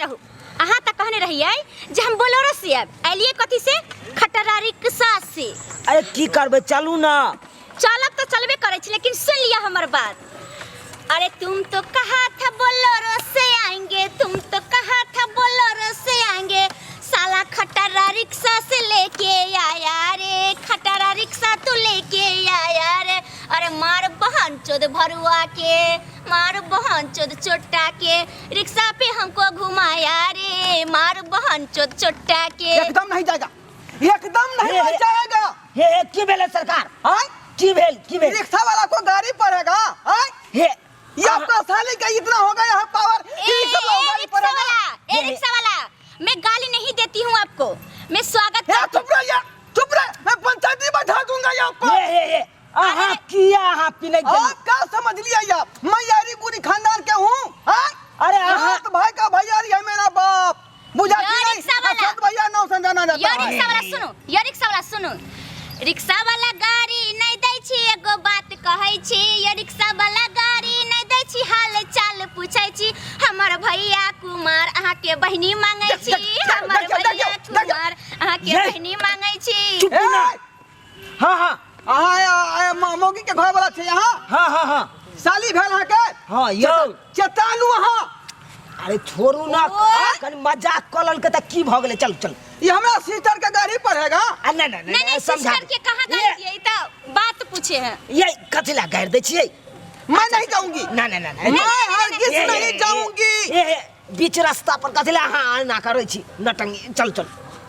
रहू। अहाँ तऽ कहने रहियै जे हम बोलेरो से आयब, एलियै कथी से? खटरा रिक्शा से। अरे की करबै, चलू ना। चलब तऽ चलबे करै छी, लेकिन सुन लिअ हमर बात। अरे तुम तो कहा था बोलेरो से आएंगे, तुम तो कहा था बोलेरो से आएंगे, साला खटरा रिक्शा से लेके आया रे, खटरा रिक्शा तू लेके आया रे। अरे मार बहन चोद भरुआ के, मार बहन चोद चोटा के, रिक्शा पे हमको घुमाया रे, मार बहन चोद चोटा के। एकदम नहीं जाएगा, एकदम नहीं हे, हे। जाएगा। हे हे, की भेलै सरकार? हाँ? की भेल, की भेल? रिक्शा वाला को गाड़ी पड़ेगा। हाँ? हे ये आपका साली का इतना हो गया है पावर कि ए, रिक्शा वाला ए, को गाड़ी रिक्शा पड़ेगा। वाला, ए रिक्शा वाला, मैं गाली नहीं देती हूँ आपको, मैं स्वागत ए, करती चुप रह यार, चुप रह, मैं पंचायती बैठा दूंगा यहाँ हे पर। हे हे, अहाँ किया अहाँ पिनै गेली? आप क्या समझ लिया यार, मैं यारी गुरी खानदान के हूँ? हाँ? अरे अहाँ सात भाई का भैयारी है मेरा बाप, बुझा यार कि नहीं? रिक्शा वाला। सात भैया नाम से जाना जाता यो है। रिक्शा वाला सुनो, यो रिक्शा वाला सुनो, रिक्शा वाला गाड़ी नहीं दै छी, एगो बात कहै छी, यो रिक्शा वाला गाड़ी नहीं दै छी, हाल चाल पूछै छी, हमर भैया कुमार अहाँ के बहिनी मांगै देख, छी, देख, हमर देखियौ, भैया देखियौ, देखियौ। कुमार अहाँ के ये। बहिनी मांगै छी। चुप ना। ए! हाँ हाँ। अहाँ मौगी के घर वाला छै यहाँ? हाँ हाँ हाँ। साली भेल अहाँ के? हाँ यौ। चेतालू अहाँ। अरे छोड़ू ना, ओ। कनी मजाक कऽ लेलकै तऽ की भऽ गेलै? चल चल। ये हमरा सिस्टर के गाड़ी पर हैगा। आ नहीं नहीं नहीं नहीं, समझा सिस्टर के कहाँ गाली दिए, ई तऽ बात पूछे हैं। ये कथी ला गारि दै छियै? मैं नहीं जाऊंगी। ना ना ना ना। मैं हरगिज ये, नहीं ये, जाऊंगी। ये, ये, बीच रास्ता पर कथी ला अहाँ एना करै छी नटंगी? चल चल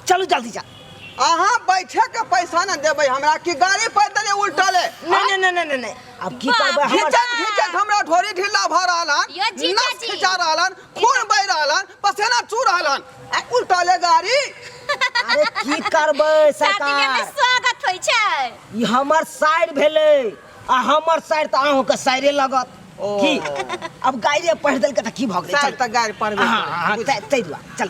चलू जल्दी चल। अहाँ बैठे के पैसा न देबै हमरा कि गाड़ी पर देले उल्टले? नहीं नहीं नहीं नहीं नहीं, अब की बाप करबै हमर? घिचत घिचत हमरा ढोरी ढीला भ रहल हन, यो जीजा नस जी। खिंचा रहल हन, खून बहि रहल हन, पसेना चू रहल हन, आ उल्टले गाड़ी। अरे की करबै शादी में सरकार, स्वागत होइ छै। ई हमर साइड भेलै आ हमर साइड तऽ अहूँके साइडे लगत। ओ। की अब गाड़िए पढ़ि देलकै तऽ की भऽ गेलै? साइड चल। तऽ गाड़ि पढ़बे हाँ हाँ, करै। ताहि दुआरे चल।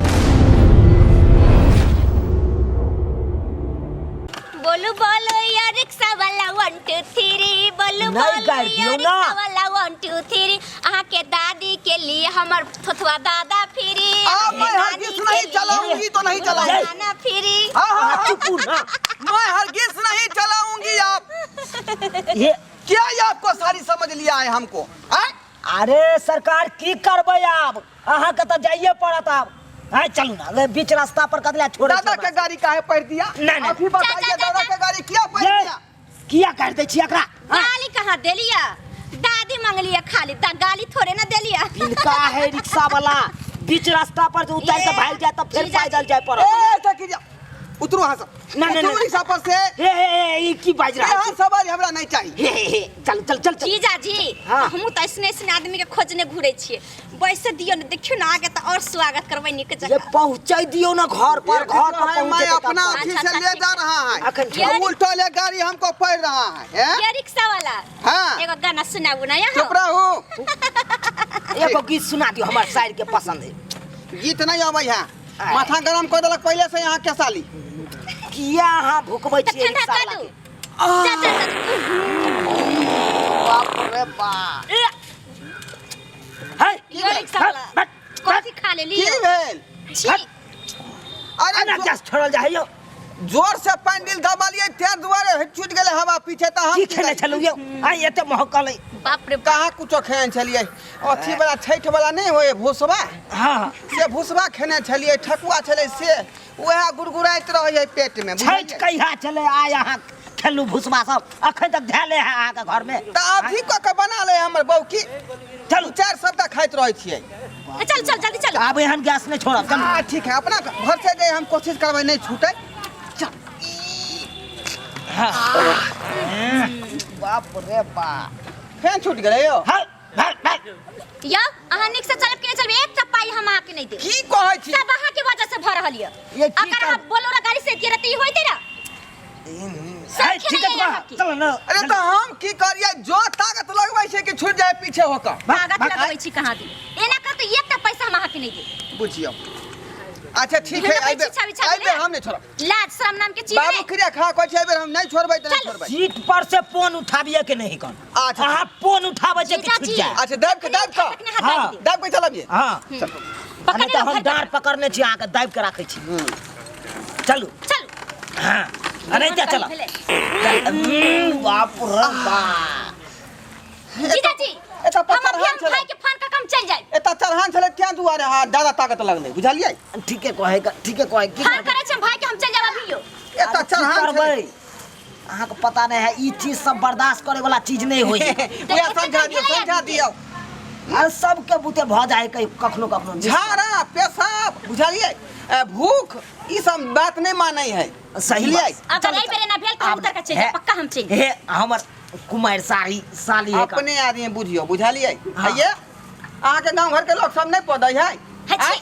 बोलू बोलू या रिक्शा वाला 1 2 3, बोलू नहीं बोलू गारि या दियौ ना। रिक्शा वाला 1 2 3, अहाँ के दादी के लिए हमर थोथुआ दादा फ्री। आप मैं अहाँके हरगिज दादी नहीं के लिए चलाऊंगी तो नहीं चलाऊंगी। नाना फ्री। हाँ, हाँ, अहाँ हाँ। चुपू ना। मैं हरगिज नहीं चलाऊंगी आप। ये क्या ये आपको सारी समझ लिया है हमको? आय? अरे सरकार की करबै आब, अहाँके तऽ जाइए पड़त आब। आय चलू ना, अरे बीच रास्ता पर कथी ला छोड़ै दादा छियै के गाड़ी काहे पढ़ दिया? नहीं, नहीं। आप ही बताइए, जा, जा, दादा जा। के गाड़ी क्या पढ़ ये, दिया? किया काटि दै छियै एकरा? आय? गाली कहाँ देलिया, दादी मांगलिया खाली, दा गाली थोड़े ना देलिया। पिलका है रिक्शा वाला, बीच रास्ता पर जो उतार के ये, भागि जाए तब फिर जीजा जी। पैदल जाए पड़त। ए, तक जा। उतरू वहां से। ना, ना, उतरू ना। रिक्शा पर से। हे हे हे, ई की बाजि रहल यहाँ छी? सवारी हमरा नहीं चाहिए। हे हे हे, चल चल चल चल। जीजा जी, हाँ। हमहूँ तऽ ऐसने ऐसने आदमी के खोजने घूरे छियै, बैसे दियौ ने, देखियौ ने आगे तऽ और स्वागत करबै नीक ये जकाँ। पहुँचै दियौ ना घर पर, ये घर जो पर है, मैं पहुँचे अपना तब। अथी अच्छा, से अच्छा, ले ठीक जा है। रहा है। अखन ये और उल्टा ले गाड़ी हमको पड़ रहा है, हैं? ये रिक्शा वाला। हाँ। एगो गाना सुनाबू ना यहाँ। चुप रहू। एगो गीत सुना दियौ, हमर साइड के पसंद है। गीत नहीं आबै है, आय। माथा गरम कर देलक पहले से यहाँ के साली। किया अहाँ भुकबै तऽ छियै ठंडा रिक्शा कर वाला दू। के? जा, जा, जा, जा। बाप रे बाप। ए, है, यो रिक्शा वाला। हट, कथी खा लेली? की भेल? छी। हट। अरे अना गैस छोड़ल जाइ यौ। जोर से पैंडिल दबालिए तें दुआरे छूट गेलै हवा पीछे तऽ हम की खेने छलहुँ यौ? आइ एते महकल अइ। बाप रे बाप। कहाँ कुछो खेने छलियै, अथी वाला छठि वाला नहि होय भुसबा, हाँ से भुसबा खेने छलियै, ठकुआ छलै से वएह गुड़गुड़ाइत रहै पेट में। छठि कहिया छलै? आइ अहाँ खेलू भुसबा सब, अखन तक धैले है अहाँके घर में। तऽ अथी कऽ के बना ले हमर बौकी। चलू। चारि सप्ताह खाइत रहै छियै। चल चल जल्दी चल। आब एहन गैस नहि छोड़ब, चलू। हाँ ठीक है, अपना घर से जे हम कोशिश करबै नहि छूटे। चल। बाप रे बाप, फेन छूट गेलै यौ। हट, हट, हट। यौ अहाँ नीक से चलब कि नहि चलब? एकटा पाइ हम अहाँके नहि देब। की कहै छी? सब अहाँके वजह से भऽ रहल यऽ। ये की अगर अहाँ बोलोरा गाड़ी से एतियै रहतै, ई होइतै ना। ए, ठीक है, अहाँके। चल ना। अरे तऽ हम की करियै, जो ताकत लगबै छै कि छूट जाय पीछे होकर। ताकत लगबै छी कहाँ दिन? एना कर तऽ एकटा पैसा हम अहाँके नहि देब। बुझियौ। अच्छा ठीक है, एना अइबे पीछा पीछा अइबे भेलै। हम नहीं छोड़ब। लाज शरम नाम के चीज बाबू नहि। क्रिया खा कहै छै अइबेर हम नहीं छोड़बै तऽ नहीं चल। छोड़बै। सीट पर से फोन उठाबिए के नहीं कन। अच्छा। अहाँ फोन उठाबै छै कि जीजा छूट जी। जाए। अच्छा दाबि के दाबि के तखने हाथ हाँ। दाबि देब। दाबि के चलबियै। हाँ चल। पकड़ने नहि तऽ लोग हम घर डाँड़ पकड़ने छी अहाँके दाबि के राखै छी। चलू। चलू। हाँ, अरे क्या चला। बाप रे बाप। जीजाजी, एतऽ हम पत्थर अभी हम हाथ छलै। भाई के फोन कऽ के हम चलि जायब। एतऽ चढ़ान छलै तें दुआरे अहाँ ज्यादा ताकत लगलै, बुझलियै? ठीके कहै, ठीके कहै की। फोन करै छी हम भाई के, हम चलि जायब अभियो। एतऽ अरे की चढ़ान करबै छलै। अहाँके पता नहि है, ई चीज सब बर्दाश्त करे वाला चीज नहीं होई है। उएह समझा दियौ, समझा दियौ। अरे सबके बुते भऽ जाइ है कखनो कखनो। झाड़ा पेशाब, बुझलियै, भूख ई सब बात नहि मानै है। सही बुझलियै? बात। अगर एहि बेर एना भेल तऽ हम उतर के चलि जायब, पक्का हम चलि जायब। हे हमर कुमारि साड़ी साली है। अपने आदमी बुझियौ, बुझलियै? हाँ। हइये अहाँके गाँव घरके लोक सब नहि पदै है? हे छी,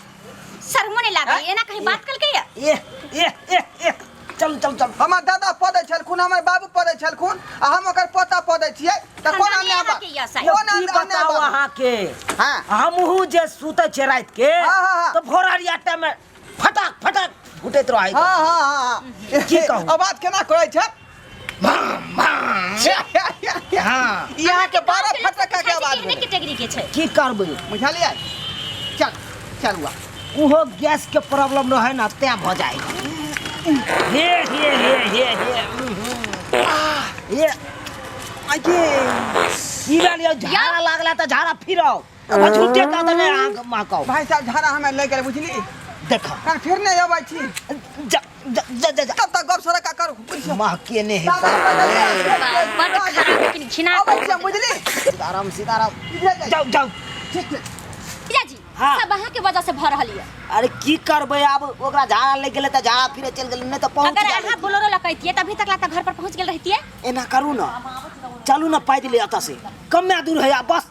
शर्मो नहि लागल एना कहीं बात कलकै या? ए ए ए ए, चल चल चल। हमर दादा पदै छलखुन, हमर बाबू पदै छलखुन आ हम ओकर पोता पदै छियै, तऽ कोन खानदानी अन्याय बात? अहाँके यऽ साहेब। कोन की अन्याय बताउ बात? अहाँके, हाँ। हमहूँ जे सुतै छियै राति के, हाँ, हाँ, हाँ। तऽ भोरहरिया टाइम में फटाक फटाक फुटैत रहै। हाँ हाँ हाँ हाँ। की कहू? आवाज केना करै छै? हाँ। ई अहाँके 12 फटक्का के आवाज केहने भेलै। कैटेगरी के छै? की करबै? बुझलियै? चल चल। ओहो गैस के प्रॉब्लम रहै ने, तें भऽ जाइ। हे हे हे हे हे हे। आगे की भेल यौ? झाड़ा लागला तऽ झाड़ा फिराउ, झूठे कह देने अहाँके महकाउ। भाई साहब, झाड़ा हमे लागि गेलै, बुझली? देख। कान फिर नहि अबै छी। जा जा जा जा जा। तब तक गप सड़का करू, बुझलियै? महके ने है। बड खराब, लेकिन घिना। अबै छी हम, बुझली? सीताराम सीताराम। इधर जाइ। जाउ जाउ। ठीक छै। जीजाजी, हाँ। सब अहाँके वजह से भऽ रहल यऽ। अरे की करबै आब, ओकरा झाड़ा लागि गेलै तऽ झाड़ा फिरे चलि गेलै, नहि तऽ पहुँच अगर गेलै। अहाँ बोलेरो लकैतियै तऽ अभी तक ला तऽ घर पर पहुँच गेल रहितियै। एना करू ने, चलू ने पैदले, एतऽ से कमे दूर है, आ बस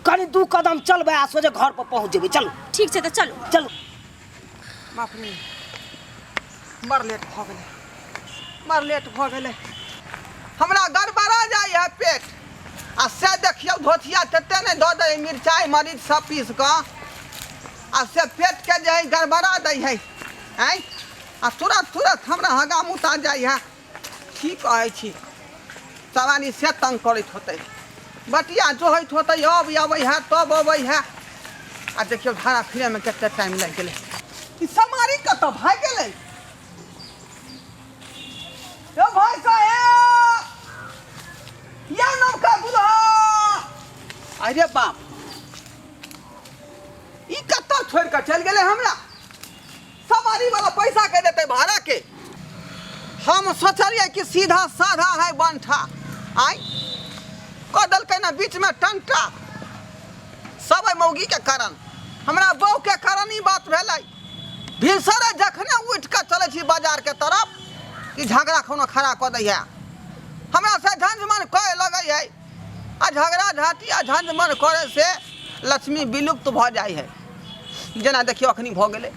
कनि 2 कदम चलबै आ सोझे घर पर पहुँच जेबै। चलू। ठीक छै, तऽ चलू। चलू। बाप रे, बड़ लेट भऽ गेलै, बड़ लेट भऽ गेलै। हमरा गड़बड़ा जाइ है पेट आ से देखियौ धोतिया तते नहि दऽ दै मिरचाइ मरीच सब पीस कऽ, आ से पेटके जे है गड़बड़ा दै है। आँय, आ तुरंत तुरंत हमरा हगा मुता जाइ है। की कहै छी, सवारी से तंग करैत होतै, बटिया जोहैत होतै, अब अबै है तब अबै है। आ देखियौ धारा फिरैमे कते टाइम लागि गेलै। ई समारी कतऽ भागि गेलै? यौ भाई साहेब, या नवका दुल्हा, अरे बाप, ई कतऽ छोड़ि कऽ चलि गेलै हमरा? सवारी वाला पैसा के देतै भाड़ा के? हम सोचलियै कि सीधा साधा है बंठा, आइ कऽ देलकै ने बीचमे टंटा। सब एहि मौगीके कारण, हमरा बहूके कारण ई बात भेलै। भिनसरे जखने उठि कऽ चलै छी बाजारके तरफ कि झगड़ा कोनो खड़ा कऽ दै है, हमरा से झंझमन करे लगै है। आ झगड़ा झाँटी आ झंझमन करे से लक्ष्मी विलुप्त भऽ जाइ है, जेना देखियौ अखनी भऽ गेलै।